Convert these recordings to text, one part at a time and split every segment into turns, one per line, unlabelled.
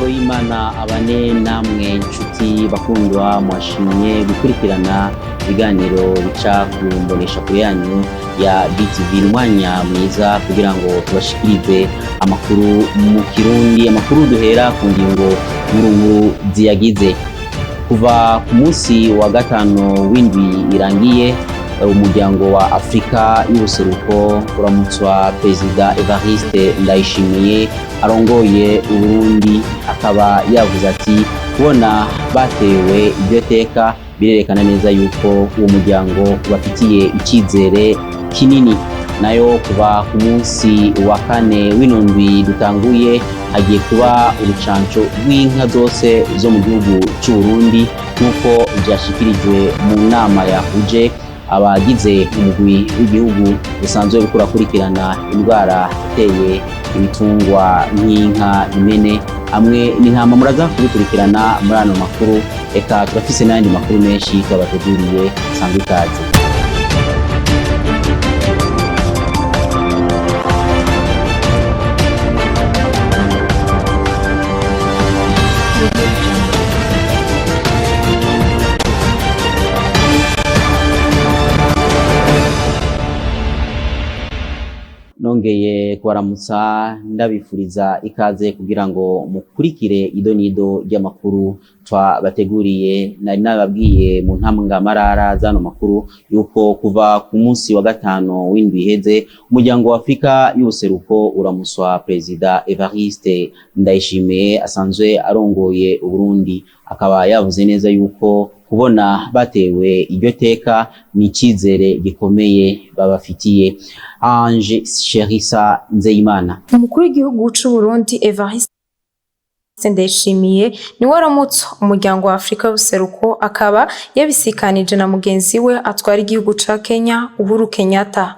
Amahoro y'Imana abane namwe nshuti bakundwa, mwashimye gukurikirana ibiganiro bica ku mboneshakure yanyu ya BTV. Umwanya mwiza kugira ngo tubashikirize amakuru mu Kirundi, amakuru duhera ku ngingo nkuru nkuru ziyagize. Kuva ku munsi wa gatanu w'indwi irangiye, umuryango wa Afrika y'ubuseruko uramutswa Perezida Evariste Ndayishimiye arongoye Uburundi, akaba yavuze ati kubona batewe iryo teka birerekana neza yuko uwo muryango ubafitiye icyizere kinini. Nayo kuva ku munsi wa kane w'ino ndwi dutanguye, hagiye kuba urucanco rw'inka zose zo mu gihugu cy'u Burundi, nk'uko vyashikirijwe mu nama yahuje abagize umugwi w'igihugu usanzwe uriko urakurikirana indwara iteye ibitungwa nk'inka, impene hamwe n'intama. Muraza kubikurikirana muri ano makuru, eka turafise n'ayandi makuru menshi twabateguriye. Sangwa ikaze. Nongeye kubaramutsa, ndabifuriza ikaze kugira ngo mukurikire ido n'ido ry'amakuru twabateguriye. Nari nababwiye mu ntangamarara z'ano makuru yuko kuva ku munsi wa gatanu w'indwi iheze, umuryango wa Afrika y'ubuseruko uramuswa Perezida Evariste Ndayishimiye asanzwe arongoye Uburundi, akaba yavuze neza yuko kubona batewe iryo teka ni icyizere gikomeye babafitiye. Ange Sherisa Nzeyimana.
Umukuru w'igihugu c'u Burundi Evariste Ndayishimiye niwe aramutse umuryango wa Afrika y'ubuseruko, akaba yabisikanije na mugenzi we atwara igihugu ca Kenya, Uhuru Kenyatta.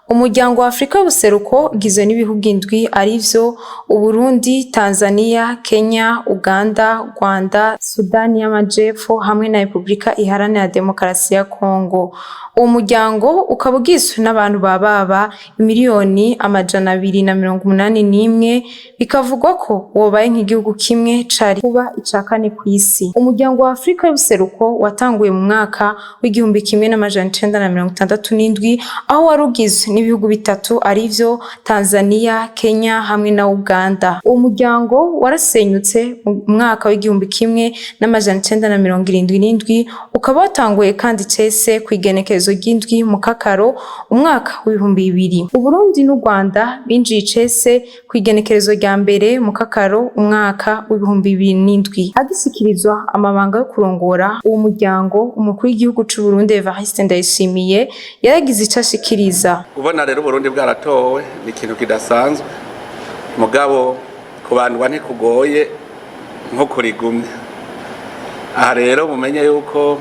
Umuryango wa Afrika y'ubuseruko ugizwe n'ibihugu indwi, arivyo Uburundi, Tanzania, Kenya, Uganda, Rwanda, Sudani y'Amajepfo hamwe na Repubulika Iharanira Demokarasi ya Kongo. Uwo muryango ukaba ugizwe n'abantu bababa 281,000,000, bikavugwa ko wobaye nk'igihugu kimwe cari kuba ica kane kw'isi. Umuryango wa Afrika y'ubuseruko watanguye mu mwaka w'1967, aho wari ugizwe n'ibihugu bitatu, arivyo Tanzania, Kenya hamwe na Uganda. Uwo muryango warasenyutse mu mwaka w'1977, ukaba watanguye kandi cese kw'igenekerezo ry'indwi mu Kakaro umwaka w'2000. Uburundi n'u Rwanda binjiye icese kw'igenekerezo rya mbere mu Kakaro umwaka w'2007. Agishyikirizwa amabanga yo kurongora uwo muryango, umukuru w'igihugu c'u Burundi Evariste Ndayishimiye yaragize ico ashikiriza.
Ubona rero Uburundi bwaratowe ni ikintu kidasanzwe, mugabo kubandwa ntikugoye nko kurigumya. Aha rero mumenye yuko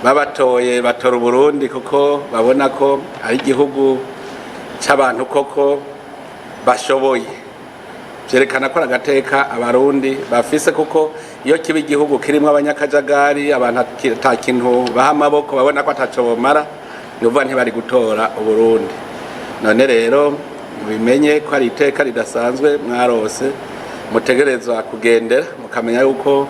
babatoye, batora Uburundi kuko babona ko ari igihugu c'abantu koko bashoboye. Vyerekana ko ari agateka Abarundi bafise, kuko iyo kiba igihugu kirimwo abanyakajagari, abantu ata kintu baha amaboko, babona ko ataco bomara, ni ukuvuga ntibari gutora Uburundi. None rero mubimenye ko ari iteka ridasanzwe mwarose, mutegerezwa kugendera mukamenya yuko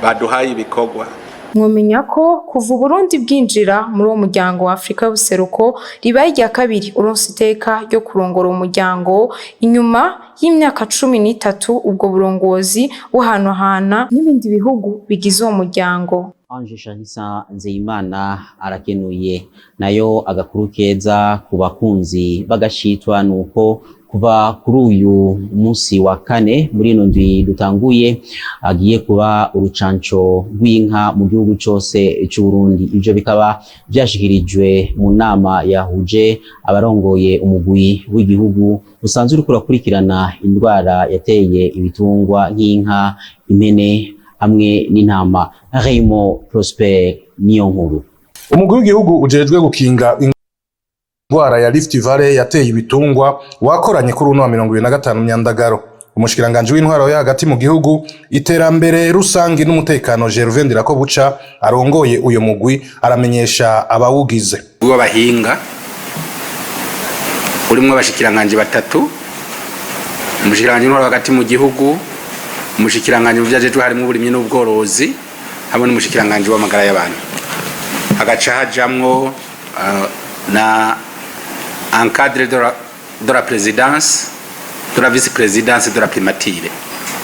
baduhaye ibikorwa.
Mwomenya ko kuva Uburundi bwinjira muri uwo muryango wa Afrika y'ubuseruko, ribaye irya kabiri uronse iteka ryo kurongora uwo muryango, inyuma y'imyaka 13 ubwo burongozi buhanahana n'ibindi bihugu bigize uwo muryango.
Ange Sharisa Nzeyimana arakenuye. Nayo agakuru keza ku bakunzi bagashitwa nuko kuva kuri uyu munsi wa kane muri ino ndwi dutanguye, agiye kuba urucanco rw'inka mu gihugu cose c'u Burundi. Ivyo bikaba vyashikirijwe mu nama yahuje abarongoye umugwi w'igihugu usanzwe uriko urakurikirana indwara yateye ibitungwa nk'inka, impene hamwe n'intama. Raymond Prosper niyo nkuru.
Umugwi w'igihugu ujejwe gukinga ingwara ya Rift Valley yateye ibitungwa wakoranye kuri uno wa 25 Myandagaro. Umushikiranganji w'intwaro yo hagati mu gihugu, iterambere rusangi n'umutekano, Gervais Ndirakobuca, arongoye uyo mugwi, aramenyesha abawugize.
W'abahinga urimwo abashikiranganji batatu: umushikiranganji w'intwaro hagati mu gihugu,
Umushikiranganji mu vyajejwe harimwo uburimyi n'ubworozi, hamwe n'umushikiranganji w'amagara y'abantu. Hagaca hajamwo na encadre de la présidence, de la vice-présidence, de la primature.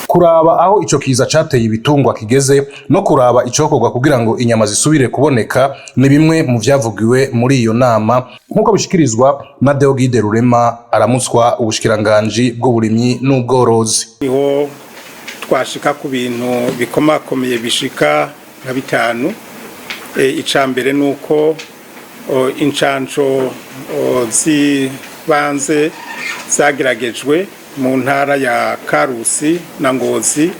Kuraba aho ico kiza cateye ibitungwa kigeze no kuraba icokorwa kugira ngo inyama zisubire kuboneka ni bimwe mu vyavugiwe muri iyo nama, nk'uko bishikirizwa na Deogide Rurema aramutswa ubushikiranganji bw'uburimyi n'ubworozi.
Niho twashika ku bintu bikomakomeye bishika nka bitanu. Ica mbere ni uko incanco z'ibanze zageragejwe mu ntara ya Karusi na Ngozi.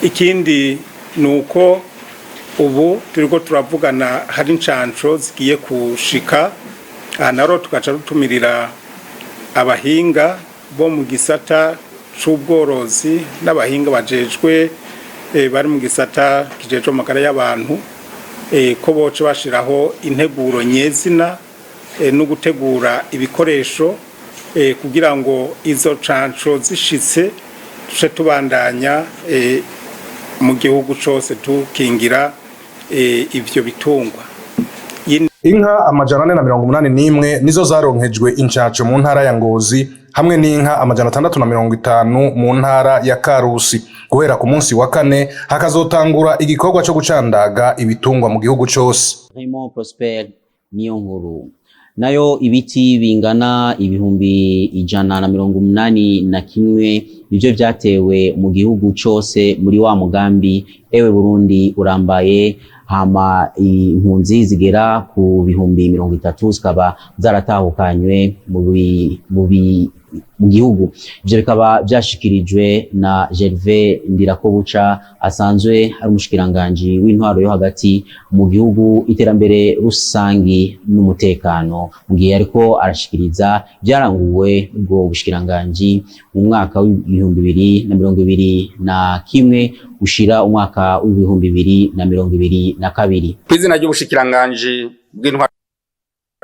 Ikindi ni uko ubu turiko turavugana, hari incanco zigiye kushika aha, naro tugaca dutumirira abahinga bo mu gisata c'ubworozi n'abahinga bajejwe bari mu gisata kijejwe amagara y'abantu, ko boca bashiraho integuro nyezina no gutegura ibikoresho kugira ngo izo canco zishitse tuce tubandanya mu gihugu cose tukingira ivyo bitungwa.
Inka 481 nizo zaronkejwe incaco mu ntara ya Ngozi, hamwe n'inka 650 mu ntara ya Karusi. Guhera ku munsi wa kane hakazotangura igikorwa co gucandaga ibitungwa mu gihugu cose.
Raymond Prosper niyo nkuru. Nayo ibiti bingana 181,000 nivyo vyatewe mu gihugu cose muri wa mugambi Ewe Burundi Urambaye. Hama impunzi zigera ku 30,000 zikaba zaratahukanywe mu gihugu. Ivyo bikaba vyashikirijwe na Gervais Ndirakobuca, asanzwe ari umushikiranganji w'intwaro yo hagati mu gihugu, iterambere rusangi n'umutekano, mu gihe ariko arashikiriza vyaranguwe ubwo bushikiranganji mu mwaka w'2021 ushira umwaka w'2022.
Kw'izina ry'ubushikiranganji bw'intwaro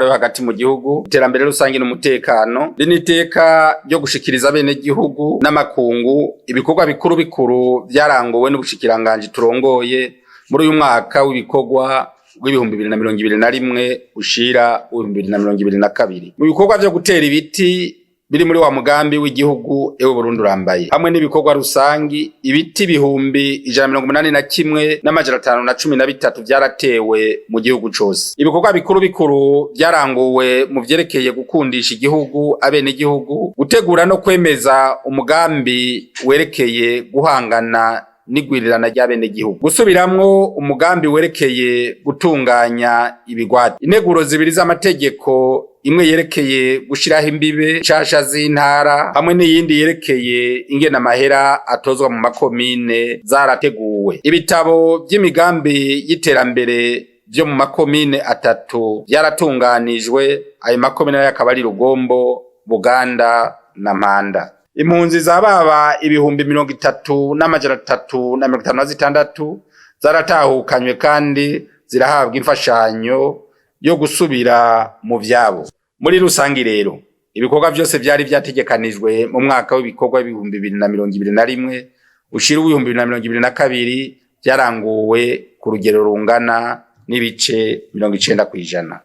yo hagati mu gihugu, iterambere rusange n'umutekano, rino iteka ryo gushikiriza bene gihugu n'amakungu ibikorwa bikuru bikuru vyaranguwe n'ubushikiranganji turongoye muri uyu mwaka w'ibikorwa w'2021 ushira w'2022. Mu bikorwa vyo gutera ibiti biri muri wa mugambi w'igihugu Ewe Burundi Urambaye, hamwe n'ibikorwa rusangi, ibiti 181,513 vyaratewe mu gihugu cose. Ibikorwa bikuru bikuru vyaranguwe mu vyerekeye gukundisha igihugu abenegihugu, gutegura no kwemeza umugambi werekeye guhangana n'igwirirana ry'abenegihugu, gusubiramwo umugambi werekeye gutunganya ibigwati, integuro zibiri z'amategeko, imwe yerekeye gushiraho imbibe nshasha z'intara hamwe n'iyindi yerekeye ingene amahera atozwa mu makomine, zarateguwe. Ibitabo vy'imigambi y'iterambere vyo mu makomine atatu vyaratunganijwe. Ayo makomine nayo akaba ari Rugombo, Buganda na Mpanda. Impunzi zababa 30,356 zaratahukanywe kandi zirahabwa imfashanyo yo gusubira mu vyabo. Muri rusangi rero, ibikorwa vyose vyari vyategekanijwe mu mwaka w'ibikorwa 2021 ushira 2022 vyaranguwe ku rugero rungana n'ibice 90%.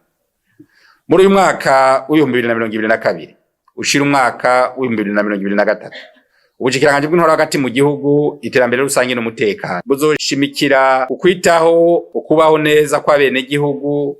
Muri uyu mwaka w'2022 ushira umwaka w'2023, ubushikiranganji bw'intwaro hagati mu gihugu, iterambere rusange n'umutekano buzoshimikira ukwitaho ukubaho neza kw'abenegihugu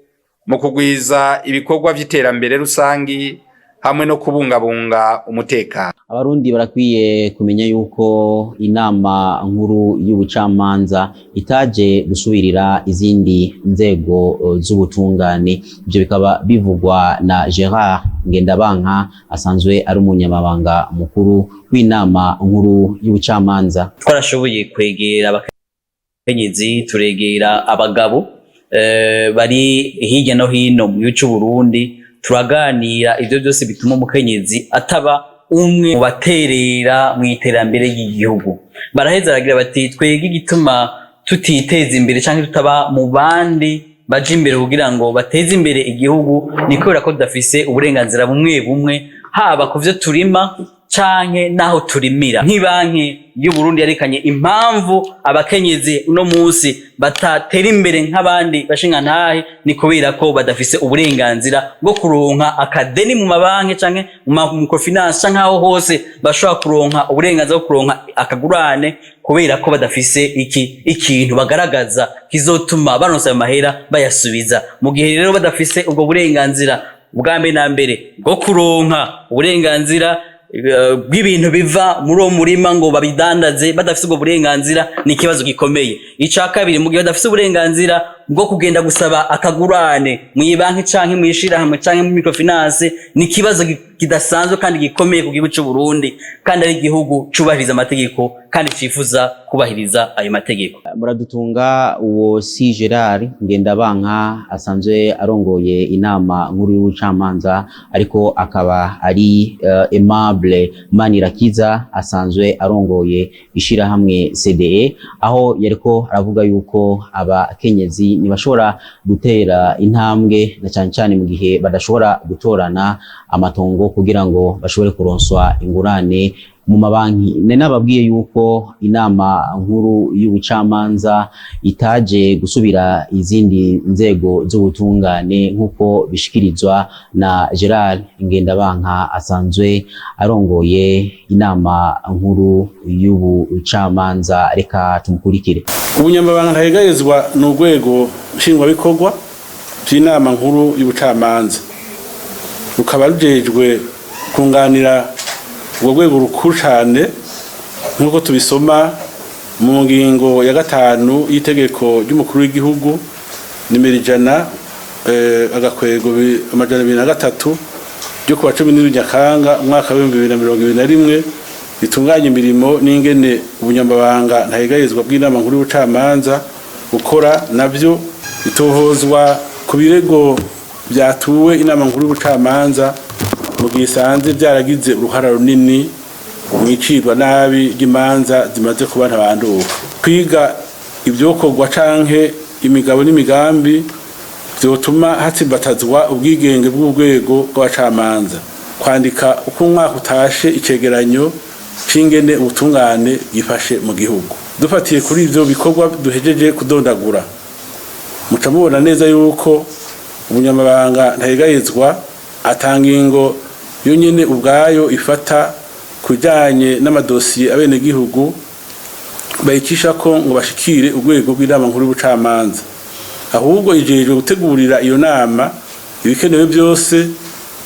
mu kugwiza ibikorwa vy'iterambere rusangi hamwe no kubungabunga umutekano.
Abarundi barakwiye kumenya yuko inama nkuru y'ubucamanza itaje gusubirira izindi nzego z'ubutungane. Ivyo bikaba bivugwa na Gerard Ngendabanka, asanzwe ari umunyamabanga mukuru w'inama nkuru y'ubucamanza.
Twarashoboye kwegera abakenyezi, turegera abagabo bari hirya no hino mu gihugu c'u Burundi, turaganira ivyo byose bituma umukenyezi ataba umwe mu baterera mu iterambere ry'igihugu. Baraheza baragira bati: "Twege igituma tutiteza imbere canke tutaba mu bandi baja imbere kugira ngo bateze imbere igihugu ni kubera ko tudafise uburenganzira bumwe bumwe, haba ku vyo turima." Canke naho turimira. Nk'ibanki y'u Burundi yerekanye impamvu abakenyezi uno munsi batatera imbere nk'abandi bashingantahe, ni kubera ko badafise uburenganzira bwo kuronka akadeni mu mabanki canke mu ma microfinance, canke aho hose bashobora kuronka uburenganzira bwo kuronka akagurane, kubera ko badafise iki ikintu bagaragaza kizotuma baronsa ayo mahera bayasubiza. Mu gihe rero badafise ubwo burenganzira bwa mbere na mbere bwo kuronka uburenganzira bw'ibintu biva muri uwo murima ngo babidandaze, badafise ubwo burenganzira, ni ikibazo gikomeye. Ica kabiri, mu gihe badafise uburenganzira bwo kugenda gusaba akagurane mw'ibanki canke mw'ishirahamwe canke mu microfinance, ni ikibazo kidasanzwe kandi gikomeye ku gihugu c'u Burundi, kandi ari igihugu cubahiriza amategeko kandi cifuza kubahiriza ayo mategeko.
Muradutunga, uwo si Gerard Ngendabanka asanzwe arongoye Inama Nkuru y'Ubucamanza, ariko akaba ari Aimable Manirakiza asanzwe arongoye ishirahamwe CDE, aho yariko aravuga yuko abakenyezi ntibashobora gutera intambwe, na cyane cyane mu gihe badashobora gutorana amatongo kugira ngo bashobore kuronswa ingurane mu mabanki. Nari nababwiye yuko Inama Nkuru y'Ubucamanza itaje gusubira izindi nzego z'ubutungane, nk'uko bishikirizwa na Gerard Ngendabanka asanzwe arongoye Inama Nkuru y'Ubucamanza. Reka tumukurikire.
Ubunyamabanga ntahegayezwa ni urwego nshingwabikorwa by'Inama Nkuru y'Ubucamanza, rukaba rujejwe kunganira urwo rwego rukuru cyane, nk'uko tubisoma mu ngingo ya 5 y'itegeko ry'umukuru w'igihugu nimero 100/203 ryo kuwa 17 Nyakanga umwaka wa 2021, ritunganya imirimo n'ingene ubunyamabanga ntahegayezwa bw'Inama Nkuru y'Ubucamanza bukora. Navyo bitohozwa ku birego byatuwe Inama Nkuru y'Ubucamanza mu gihe isanze byaragize uruhara runini mu icirwa nabi ry'imanza zimaze kuba ntabanduka, kwiga ibyokorwa canke imigabo n'imigambi vyotuma hatsimbatazwa ubwigenge bw'urwego rw'abacamanza, kwandika uko umwaka utashe icegeranyo c'ingene ubutungane bwifashe mu gihugu. Dufatiye kuri ivyo bikorwa duhejeje kudondagura, muca mubona neza yuko ubunyamabanga ntahegayezwa atanga ingo yonyene ubwayo ifata ku bijanye n'amadosiye abenegihugu bayicisha ko ngo bashikire urwego rw'Inama Nkuru y'Ubucamanza, ahubwo ijejwe gutegurira iyo nama ibikenewe byose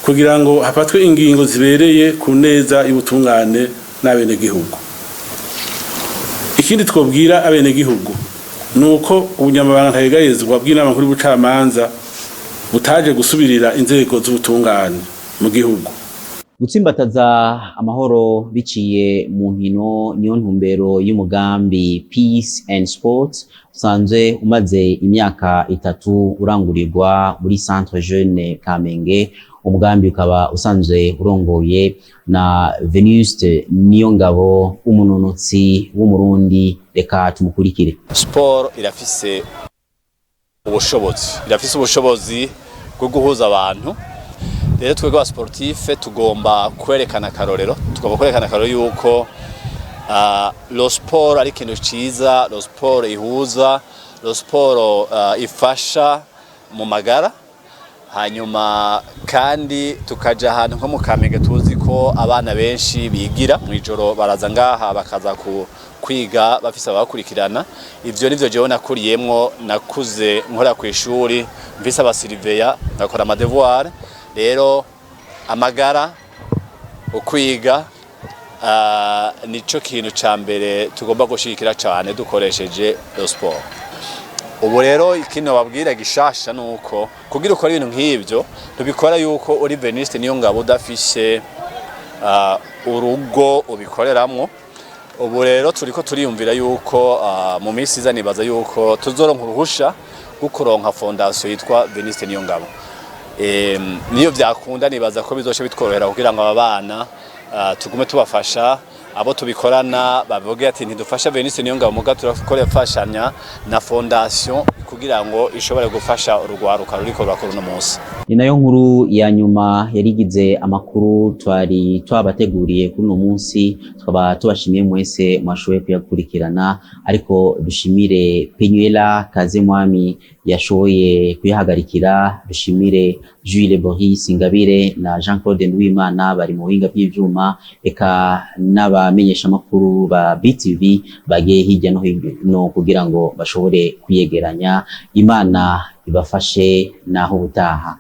kugira ngo hafatwe ingingo zibereye ku neza y'ubutungane n'abenegihugu. Ikindi twobwira abenegihugu ni uko ubunyamabanga ntahegayezwa bw'Inama Nkuru y'Ubucamanza butaje gusubirira inzego z'ubutungane mu gihugu.
Gutsimbataza amahoro biciye mu nkino niyo ntumbero y'umugambi Peace and Sport, usanzwe umaze imyaka 3 urangurirwa muri Centre Jeune Kamenge. Umugambi ukaba usanzwe urongoye na Venuste Niyongabo, umunonotsi w'Umurundi. Reka tumukurikire.
Siporo irafise ubushobozi bwo guhuza abantu. Rero twebwe aba sportifs tugomba kwerekana akarorero yuko le sport ari ikintu ciza, le sport ihuza, le sport ifasha mu magara. Hanyuma kandi tukaja ahantu nko mu Kamenge, tuzi ko abana benshi bigira mw'ijoro, baraza ngaha bakaza kwiga bafise ababakurikirana. Ivyo nivyo jewe nakuriyemwo, nakuze nkora kw'ishuri mfise aba surveillants, ngakora ama devoirs. Rero amagara, ukwiga, nico kintu ca mbere tugomba gushigikira cane dukoresheje le sport. Ubu rero ikintu babwira gishasha nuko kugira ukora ibintu nk'ivyo, ntubikora yuko uri Venuste Niyongabo udafise urugo ubikoreramwo. Ubu rero turiko turiyumvira yuko mu minsi iza, nibaza yuko tuzoronka uruhusha rwo kuronka fondation yitwa Venuste Niyongabo. Niyo vyakunda, nibaza ko bizoca bitworohera kugira ngo aba bana tugume tubafasha. Abo tubikorana bavuge ati ntidufasha Venuste Niyongabo, muga turakora na fondation kugira ngo ishobore gufasha urugwaruka ruriko rurakora uno munsi.
Ni nayo nkuru ya nyuma yarigize amakuru twari twabateguriye kuri uno munsi. Tukaba tubashimiye mwese mwashoboye kuyakurikirana, ariko dushimire Penuela Kazemwami yashoboye kuyahagarikira, dushimire Jules Boris Ingabire na Jean Claude Nduwimana bari mu buhinga bw'ivyuma, eka n'abamenyeshamakuru ba BTV bagiye hirya no hino kugira ngo bashobore kwiyegeranya. Imana ibafashe, naho ubutaha.